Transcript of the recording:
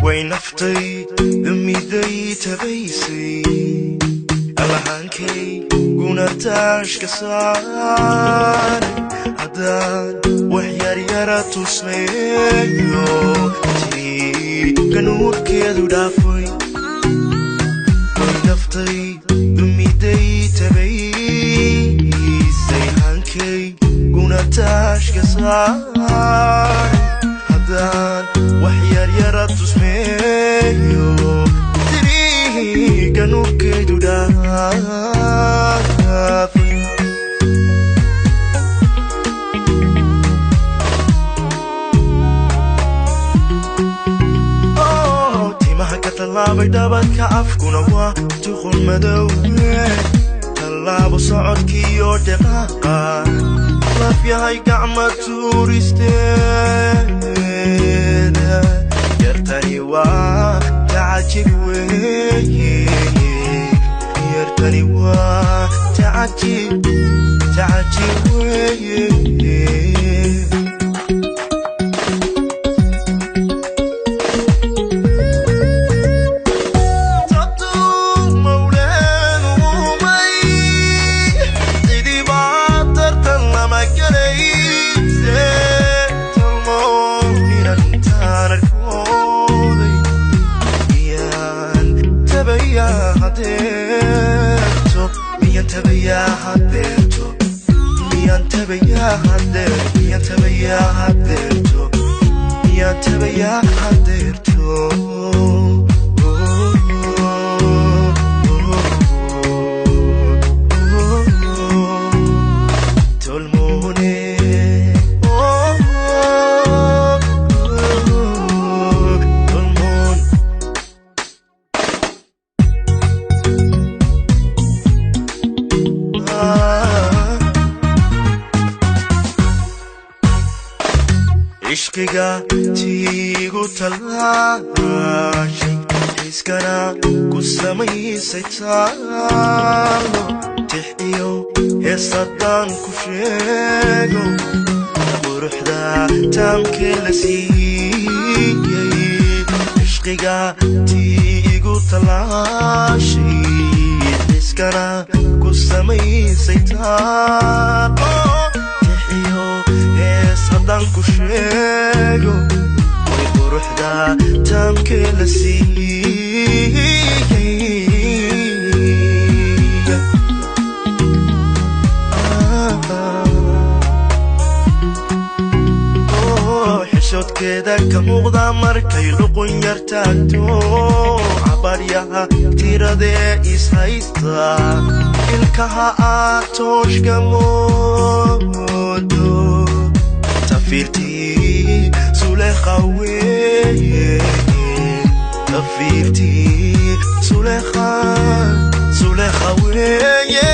Way naftay dumiday tabaysay, allahaankay guna taashka saaray. Haddaan wax yaryara tusmeeyo, tii ganuurkeedu dhaafay. Way naftay dumiday tabaysay, hankay guna taashka saaray. Haddaan wax yaryara tusmeeyo, tii ganuurkeedu dhaafay. Timaha ka tallaabay dhabadka, afkuna waa tuqun madow. Tallaabo socodkiiyo dhaqaaqa, laf yahay gacma tuuristeeda. Yartani waa tacajib weeye, yartani waa tacajib, tacajib weeye. Ishqiga tiigu tallaashay, xiiskana ku samaysay taalo. Tix iyo hees haddaan ku sheego, quruxda taamkee la siiyey. Ishqiga tiigu tallaashay, xiiskana ku samaysay taalo. Tix iyo hees haddaan ku sheego, way quruxda taamkee la siiyey. Xishoodkeeda ka muuqda markay luqun yar taagto, cabaryaha tiradee ishaysta, ilkaha aad tooshka moodo. Tafiirtii Sulekha weeye, tafiirtii Sulekha, Sulekha weeye.